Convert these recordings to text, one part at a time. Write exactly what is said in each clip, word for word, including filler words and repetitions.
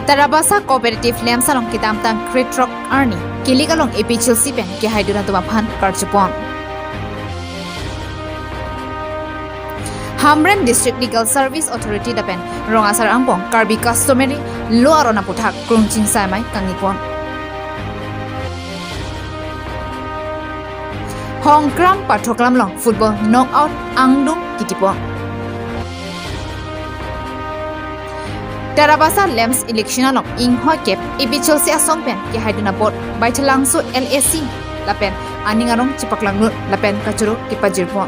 Tarabasa Cooperative LAMPS along kedamtang krethrok arni kilik along A P H L C pen kehaidun atum aphan karjupon. Hamren District Legal Service Authority lapen rong asar angbong Karbi Customary Law aron aputhak krungching sai amei kangnipon. Hongkrang Pathoklam along football knockout angdung kitipon. Tarabasa LAMPS election along inghoi kep A P H L C asong pen kehaidun apot Baithalangso L A C lapen aning arong chepaklanglut lapen kachoro kepajirpon.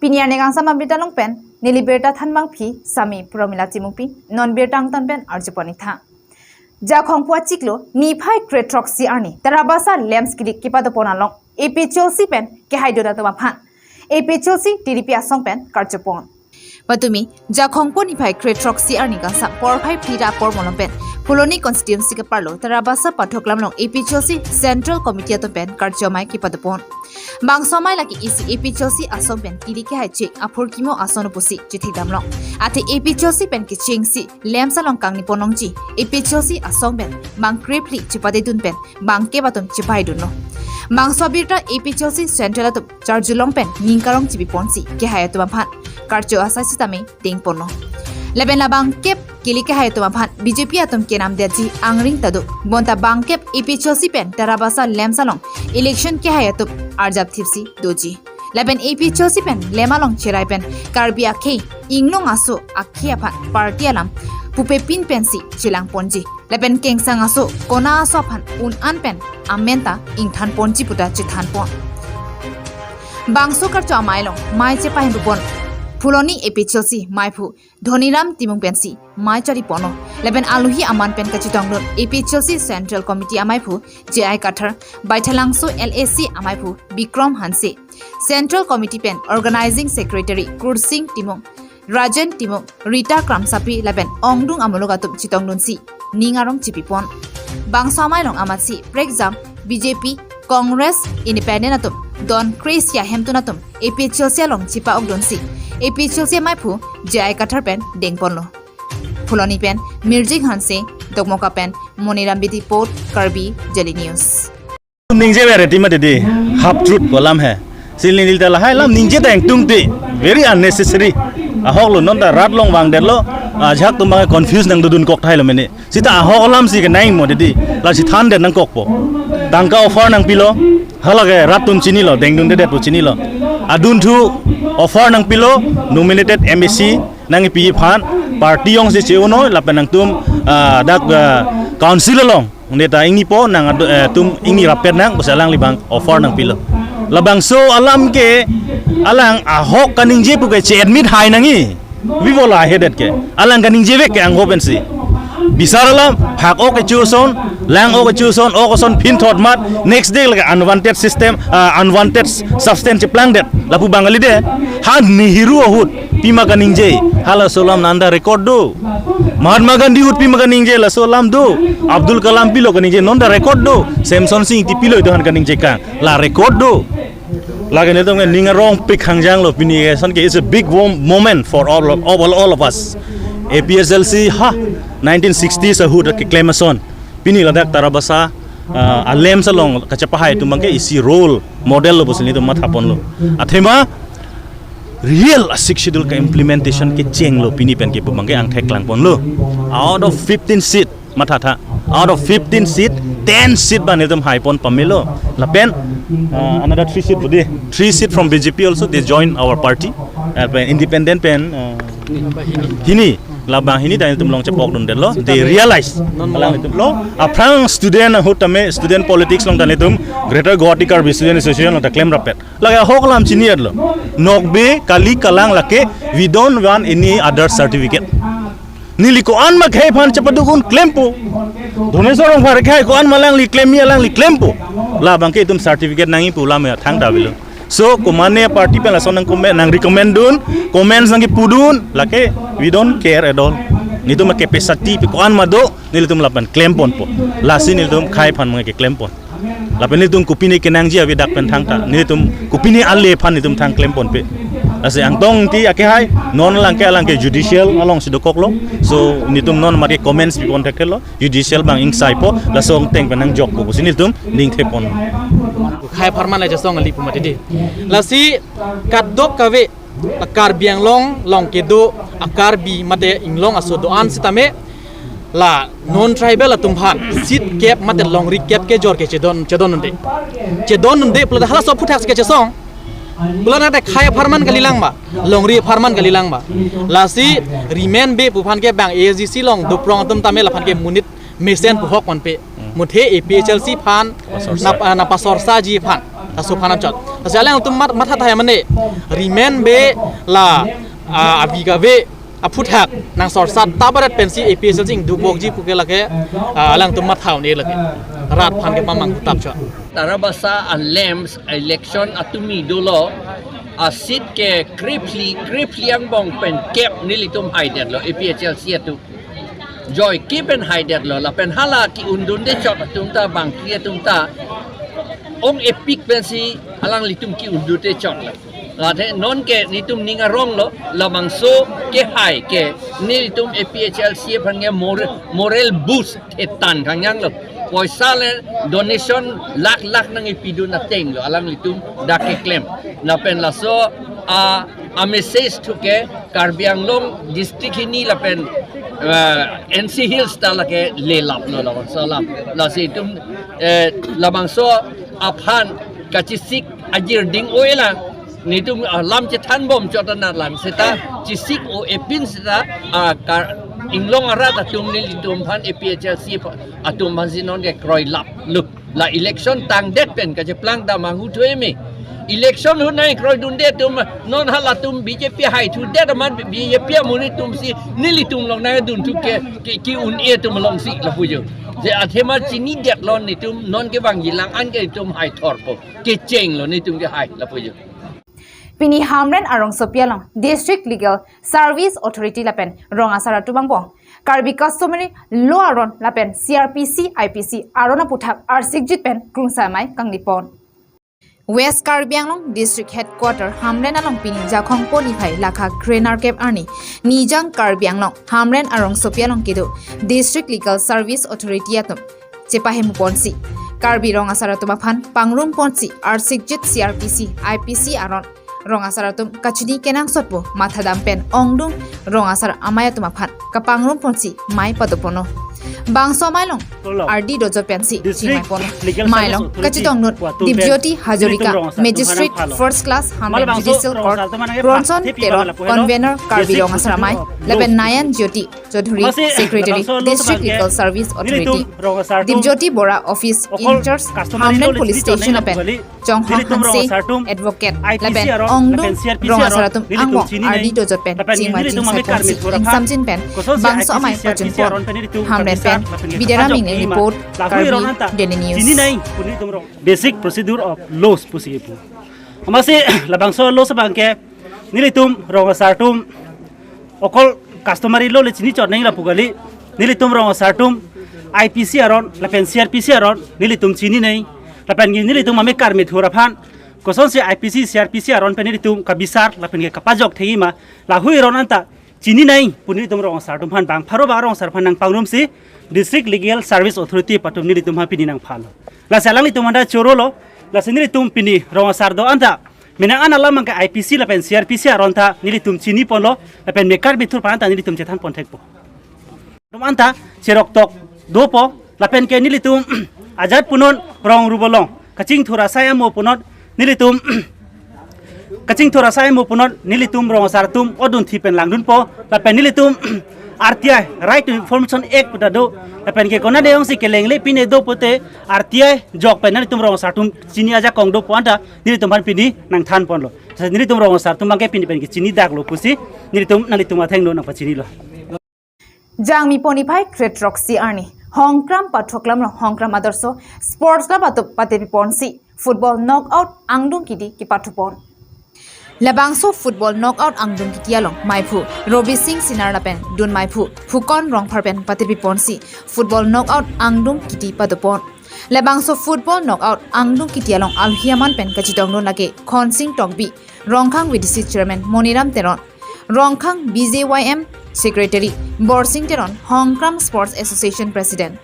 Pini arni kangsam abirta along pen neli birta thanbangpi Sami Promila Timungpi, non birta angtan pen arjupon-ik tha. Jakhongpo achiklo niphai krethroksi arni Tarabasa LAMPS kilik kepadopon along A P H L C pen kehaidun atum aphan A P H L C T D P asong pen karjupon. Patumi, Jakhongpo niphai krethroksi arni kangsam porphai phli ra apor malom pen Phuloni constituency keparlo Tarabasa Pathoklam along A P H L C Central Committee atum pen karju amei kepadopon. Bangso amei lake isi A P H L C asong pen kilik kehai chek aphurkimo ason pusi chethekdamlong. Athe A P H L C pen kechengsi LAMPS along kangnipon longji, A P H L C asong pen bang krephli chepadedun pen bang kep atum chepahaidunlo. Bangso abirta A P H L C Central atum charjulong pen ning karong chipiponsi kehai atum aphan karju asai sitame dengponlo. Lapen la bang kep kilik kehai atum aphan B J P atum kenamdetji angring ta do, bonta bang kep A P H L C pen Tarabasa LAMPS along election kehai atum arjap thipsi doji. Lapen A P H L C pen LAMPS along cherai pen Karbi akhei inglong aso akhei aphan party alam pupepin pensi chelangponji. Lapen kengsang aso kona aso aphan un-an pen amen ta ingthanponji puta chethanpon. Bangso karju amei along mei chepahimpupon Phuloni A P H L C meiphu Dhoniram Timung pensi mei chariponlo. Lapen aluhi aman pen kachetongdun A P H L C Central Committee ameiphu J I Kathar, Baithalangso L A C ameiphu Bikram Hanse, Central Committee pen Organizing Secretary Kursing Timung, Rajen Timung, Rita Kramsapi lapen ongdung amuluk atum chetongdunsi ning arong chipipon. Bangso amei along amatsi prekjam B J P, Congress, Independent atum don kre-isi ahemtun atum A P H L C along chepa-okdunsi A P H L C ameiphu J I Kathar pen dengponlo. Phuloni pen Mirjing Hanse, Dokmoka pen Moniram Bidi, Port Karbi Daily News. Ningje vere ti mati di, half truth ko alam he. Silni dil ta lahai alam ningje ta ingtung ti, very unnecessary. Ahok lo, non ta rat along vangdetlo, ajahak atum bang confuse nangdodun kok thai lo mene. Sita ahok alam si kenang mo didi, la si thandet nangkokpo. Tangka offer nangpilo, hala ke rat atum chinilo, dengdundedet pu chinilo. Adunthu offer nangpilo, nominated M A C nangkipi aphan, party jongsi che-o noi, lapen nangtum, ah, dak, ah, council along, un'e ta ingnipo nang adu-, eh, tum ingni rapet nang, pusi alangli bang offer nangpilo. Labangso alam ke, alang ahok kaningje pu ke che-admit hai nangji. Vivola hedet ke. Alang kaningjevek ke angho pensi. Bisar alam, phak-ok kecho ason, lang-ok kecho ason, ok ason phin thot mat, next day lake unwanted system, ah, unwanted substance cheplangdet. Lapu Bangali de, ha Nehru ahut, pima kaningje, halaso alam nonta record do. Mahatma Gandhi ahut pima kaningje, laso alam do. Abdul Kalam pilo kaningje, nonta record do. Semson Sing Ingti pilo itum aphan kaningje kang, la record do. Lake nelitum ke ning arongpik hangjanglo pini ke ason ke, it's a big wo-, moment for all of, all, all of us. A P H L C ha nineteen sixties ahut keklem ason. Pini ladak Tarabasa, ah, a-LAMPS along kachepahai atum abang ke isi role model lo pusi nelitum mathaponlo. Athema real a-Sixth Schedule ka-implementation kechenglo pini pen ke pu abang ke angthek klangponlo. Out of fifteen seat, mathatha. Out of fifteen seat, ten seat bang nelitum haipon pamelo. Lapen, uh, another three seat budi. Three seat from B J P also, they join our party. Uh, pen independent pen, uh, hini. Labang hini ta nelitum along chepokdundetlo. They realize. Alangtum lo. Aphrang student ahut tame, student politics along ta nelitum Greater Guwahati Karbi Student Association along ta klem rapet. Lake ahok alam chini-etlo. Nokbe kali kalang lake, we don't want any other certificate. Neli ko-an ma khei aphan chepadukun klempo. Dhoneswar Rongphar khei ko-an ma alangli klemji alangli klempo. Labang ke itum certificate nangji pu alam ya thangta avelo. So, komatne party pen lason nang comment, nang recommend dun, comments nangkipudun, lake we don't care at all. Nelitum ke capacity pi ko-an ma do, nelitum lapen klemponpo. Lasi nelitum khei aphan mangke klempon. Lapen nelitum kopine kenangji avedak pen thangta, nelitum kopine ale aphan nelitum thang klemponpe. Lasi Angtong Engti akehai non alangke alangke judicial alongsi dokoklo. So nelitum non mari comments pipon thekthelo. Judicial abang ingsaipo, laso angteng pen nangjokpo pusi nelitum ningthepon. Khei apharman le chesong ali pu mati di. Lasi kadokave Karbi Anglong along kedo a-Karbi mate inglong aso do-an sitame la non-tribal atum aphan seat kep mate longri kep kejor ke chedon, chedondunde. Chedondunde pulote halaso aphuthak si kechesong. Pulote khei apharman kalilang ma, longri apharman kalilang ma. Lasi rimen be pu aphan ke bang A S D C along doprong atum tame laphan ke monit mesen pu hok ponpe. Muthe A P H L C aphan Sorsa. Nap-, ah, napasorsaji aphan. Laso aphan anchot. Lasi alangtum mat-, matha tahai mane. Rimen be la, ah, avi kave aphuthak nangsorsa tabaret pensi A P H L C ingdukbokji puke lake, ah, alangtum matha un-e lake. Rat aphan ke pamang tap chot. Tarabasa a-lamps election atumi dolo, a-seat ke krephli, krephli angbong pen kep nelitum haidetlo A P H L C atum. Joike pen haidetlo lapen hala ke-undunde chot atum ta bangphli atum ta ong-epik pensi alanglitum ke-undunde chotlo. Late nonke nelitum ning aronglo, labangso kehai ke nelitum A P H L C aphan ke mor-, moral boost etan kangyanglo. Poisa le donation lakh lakh nangpidun atenglo alanglitum dak keklem. Lapen laso a, a-message thu ke Karbi Anglong district hini lapen, eh, N C Hills ta lake lelaplo labangso alam. Lasi itum, eh, labangso aphan kachesik ajir ding-o-e lang. Nelitum, ah, lam chethanbom chot anat lang seta chesik-o-e pin seta, ah, Kar-, inglong arat atum nelitum aphan A P H L C atum aphansi nonke kroilaplo. La election tangdet pen kacheplang ta manghu thu eme. Election ahut nangkroidunde atum non halatum B J P haithudet amat B J P amonit atumsi nelitum along nangdun thu ke, ke, ke-un-e atum alongsi lapu jo. Je athema chinidetlo nelitum nonke vangjilang anke itum haithorpo. Kechenglo nelitum kehai lapu jo. Pini Hamren arongsopi along District Legal Service Authority lapen rong asar atum angbong Karbi Customary Law aron lapen C R P C I P C aron aphuthak arsikjit pen krungsai amei kanglipon. West Karbi Anglong District Headquarter Hamren along pini Jakhong po niphai lakha krenerkep arni Nijang Karbi Anglong Hamren arongsopi along kedo District Legal Service Authority atum chepahemuponsi Karbi rong asar atum aphan pangrumponsi arsikjit C R P C I P C aron rong asar atum kachini kenangsotpo mathadam pen ongdung rong asar amei atum aphan kapangrumponsi mei padoponlo. Bangso amei along ardi dojot pensi chimaiponlo. Amei along kachetongdun Dipjyoti Hazarika, Magistrate First Class Hamren Judicial Court, Ronson Teron, Convener Karbi Rong Asar Amei, lapen Nayan Jyoti Chaudhary, Secretary, District Legal Service Authority, Dipjyoti Bora, Office in Charge, Hamren Police Station lapen Chonghong Hanse, Advocate, lapen ongdung rong asar atum angbong ardi dojot pen chingvai chingsaiponsi ingsamjin pen bangso amei pajutpon. Hamren pen Bidyarama Ingti report, Karbi Daily News. Basic procedure of laws pusi kipu. Amatsi labangso laws abangke nelitum rong asar atum okol customary law le chini chot nangji lapu kali, nelitum rong asar atum I P C aron lapen C R P C aron nelitum chini nangji, lapen ke nelitum amekar methur aphan kosonsi I P C, C R P C aron pen nelitum kabisar lapen ke kapajok thekji ma, lahai aron anta chini nangji pu nelitum rong asar atum aphan bang pharo ba rong asar aphan nangpangrumsi District Legal Service Authority atum nelitum aphan pini nangphalo. Lasi alanglitum anta chorolo, lasi nelitum pini rong asar do anta menang an alam abangke I P C lapen C R P C aron ta nelitum chiniponlo, lapen mekar methur aphan ta nelitum chethanpon thekpo. Atum anta cheroktok dopo, lapen ke nelitum ajat punon rong rubolong kachingthur asai amo punon nelitum kachingthur asai amo punon nelitum rong asar atum odunthi pen langdunpo, lapen nelitum R T I, Right to Information Act pu ta do, lapen ke konat dei ongsi kelengle pine do pute R T I jok pen nelitum rong asar atum chini ajakong dopo anta nelitum aphan pini nangthanponlo. Nelitum rong asar atum abangke pini pen ke chinidaklo pusi nelitum nanglitum athengno nangpachinilo. Jangmi po niphai kre throksi arni Hongkram Pathoklam along Hongkram Adarsha Sports Club atum patepiponsi football knockout angdung kiti kepatupon. Labangso football knockout angdung kiti along maiphu Robi Singh Sinar lapen dun maiphu Phukon Rongphar pen patepiponsi football knockout angdung kiti patupon. Labangso football knockout angdung kiti along alohi aman pen kachetongdun lake Khonsing Tokbi, Rongkhang V D C Chairman Moniram Teron, Rongkhang B J Y M Secretary Borsing Teron, Hongkram Sports Association President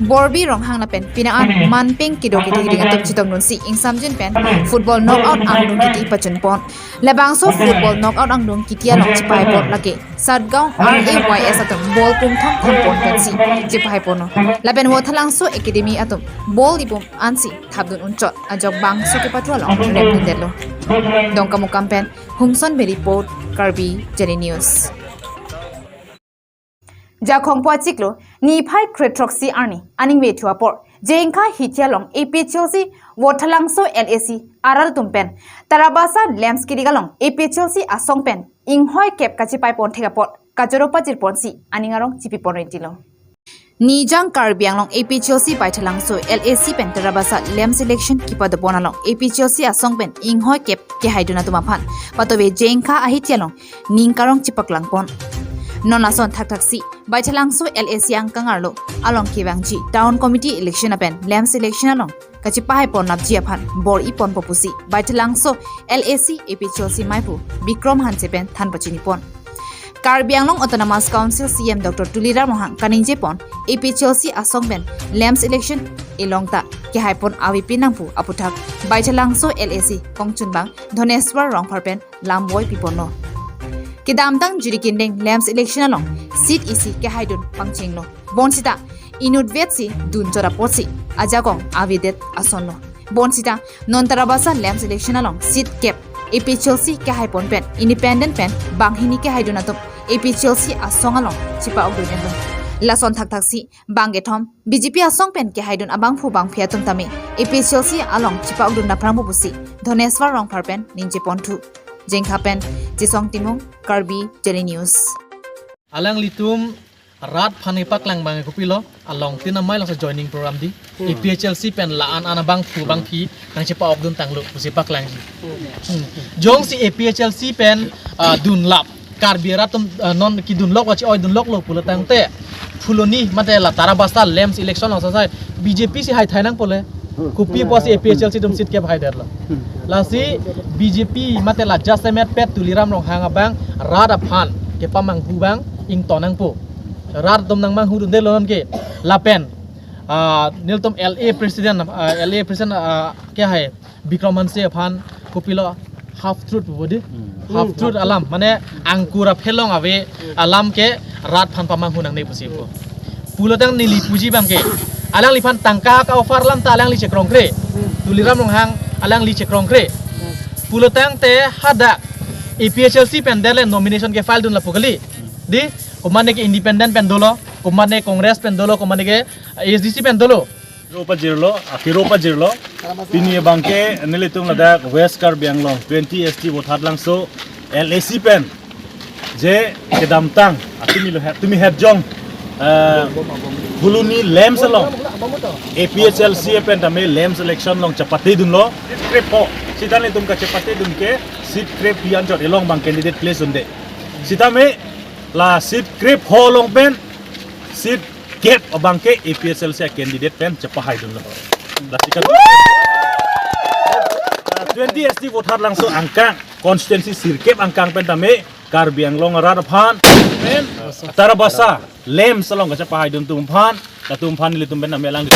Borbi Ronghang lapen pina-an manpeng kedo kethek ding atum chetongdunsi ingsamjin pen football knockout angdung kiti pachunpon. Labangso football knockout angdung kiti along chepaipon lake Satgaon R A Y S atum ball pumthom thampon pensi chepaiponlo. Lapen Vothatlangso Academy atum ball ipum ansi thapdun unchot ajok bangso kepathu along rem hundetlo. Dongkamukam pen Humson Bey report, Karbi Daily News. Jakhongpo achiklo niphai kre throksi arni aningve thu apor Jengkha Hithi along A P H L C Vothatlangso L A C arat atum pen Tarabasa Lems kidik along A P H L C asong pen inghoi kep kachepaipon thek apot kachoro pajirponsi aning arong chipipon rentilo. Nijang Karbi Anglong A P H L C Baithalangso L A C pen Tarabasa Lems election kipadopon along A P H L C asong pen inghoi kep kehaidun atum aphan patove Jengkha Ahithi along ning karong chipaklangpon. Non lason thakthaksi Baithalangso L A C angkang arlo along kevangji Town Committee election lapen Lems election along kachepahaipon lapji aphan bor-iponpo pusi Baithalangso L A C A P H L C maipu Bikrom Hanse pen than pachinipon. Karbi Anglong Autonomous Council C E M Doctor Tuliram Ronghang kaningjepon A P H L C asong pen Lems election elong ta kehaipon avepin nangpu aputhak Baithalangso L A C kongchunbang Dhoneswar Rongphar pen lamboi piponlo. Kedamtang Jirikindeng Lems election along seat isi kehaidun pangchenglo. Bonsita inutvetsi dunchot apotsi ajakong avedet asonlo. Bonsita non Tarabasa Lems election along seat kep A P H L C kehaipon pen independent pen banghini kehaidun atum A P H L C asong along chipa-okdun-etlo. Lason thakthaksi bang kethom B J P asong pen kehaidun abangphu bangphi atum tame A P H L C along chipa-okdun daphrangpo pusi Dhoneswar Rongphar pen ningjeponthu. Jengkha pen Chisong Timung, Karbi Daily News. Alanglitum rat aphan ipaklang abang kopilo, along tin amei laso joining program di. Hmm. A P H L C pen la-an an abangphu bangphi nangchepa-okdun tanglo pusi paklangji. Hmm. Jongsi A P H L C pen, ah, dunlap Karbi arat atum, ah, non kedunlok vachi oi dunloklo pulo tangte, phuloni mate la Tarabasa Lems election along sasai B J P si haithai nangpo le. Kopi pusi A P H L C atum seat kep haidetlo. Lasi B J P mate la jasemet pet Tuliram Ronghang abang rat aphan kepamanghu abang ington nangpo. Rat atum nangmanghudundetlo nonke. Lapen, ah, nelitum L A president, ah, L A president, ah, kehai Bikrom Hanse aphan kopilo half truth pu di. Hmm. Half truth alam, mane angkur aphelong ave alam ke rat aphan pamanghu nangne pusi pu. Pulotang neli puji abang ke, alangliphan tangka ka-offer alam ta alangli chekrongkre. Tuliram Ronghang alangli chekrongkre. Pulotangte hadak A P H L C pen dele nomination kefile dun lapu kali. Di, komatne ke independent pen dolo, komatne Congress pen dolo, komatne ke A S D C pen dolo. Ro pajirlo, akiro pajirlo. Pini abang ke nelitum ladak West Karbi Anglong twenty S T Vothatlangso L A C pen je kedamtang, ah, tumi lo het, tumi het jong, eh, phuloni Lems along A P H L C pen tame Lems election along chepatedunlo. Seat krepho, sita nelitum kachepatedun ke seat krephi anchot elong abang candidate place dunde. Sitame la seat krepho along pen seat kep abang ke A P H L C candidate pen chepahaidunlo. Lasi kan, ah, twenty S T Vothatlangso angkang, constituency sirkep angkang pen tame Karbi Anglong arat aphan pen Tarabasa Lems along kachepahaidun atum aphan, latum aphan nelitum pen tame alang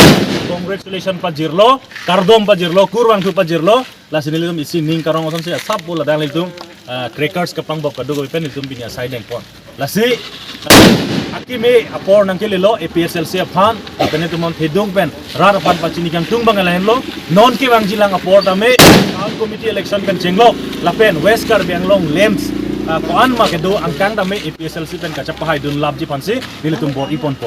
congratulation pajirlo, kardom pajirlo, kurvangthu pajirlo. Lasi nelitum isi ning karong asonsi asap pu ladak nelitum, ah, crackers kapangbop kadokave pen nelitum pini asai dengpon. Lasi, ah, akimi apor nangkelelo A P H L C aphan, lapen nelitum non thedung pen rat aphan pachini kangtung abang lahenlo, non kevangjilang apor tame Town Committee election pen chenglok, lapen West Karbi Anglong Lems, ah, ko-an ma kedo angkang tame A P H L C pen kachepahaidun lapji aphansi nelitum bor-iponpo.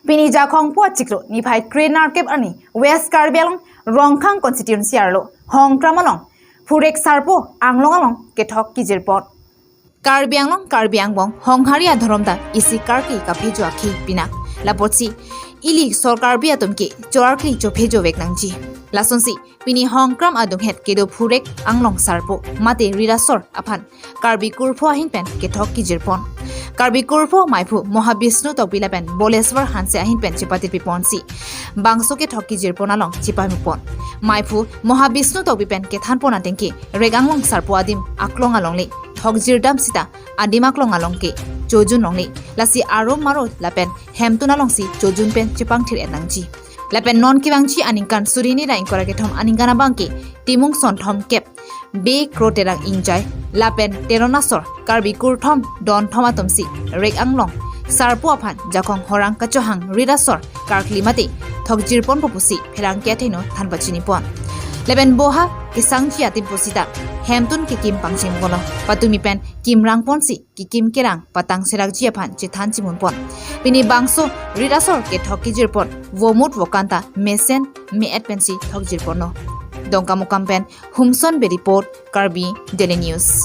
Pini Jakhongpo achiklo niphai kre nerkep arni West Karbi Anglong Rongkhang constituency arlo Hongkram along phurek sarpo anglong along kethok kijirpon. Karbi Anglong, Karbi angbong, Honghari adhorom ta isi karkli kaphejo akhei pinak. Lapotsi ili sorkar bi atum ke choarkli chophejovek nangji. Lasonsi pini Hongkram adunghet kedo phurek anglong sarpo mate rirasor aphan Karbi kurpho ahin pen kethok kijirpon. Karbi kurpho maiphu Mohabishnu Tokbi lapen Boleswar Hanse ahin pen chepate piponsi bangso kethok kejirpon along chepamepon. Maiphu Mohabishnu Tokbi pen kethanpon atengke Rekanglong sarpo adim aklong alongle thokjirdam sita adim aklong along ke chojun longle, lasi arum maro lapen hemtun alongsi chojun pen chepangthir etnangji. Lapen non kevangji aningkan suri hini ra ingkoi ra kethom aningkan abangke Timung Sonthom kep Bey Kroterang Engjai lapen Teron asor Karbi kurthom donthom atumsi Rekanglong sarpo aphan jakong horang kachohang rit asor karkli mate thokjirponpo pusi pherangke athengno thanpachinipon. Lapen boha kesangji adim pusita hemtun kekim pangchengponlo, patumi pen kimrangponsi kekim kerang patang serakji aphan chethan chimunpon. Pini bangso rit asor kethok kejirpon vomut vokanta mesen me-et pensi thokjirponlo. Dongkamukam pen Humson Bey report, Karbi Daily News.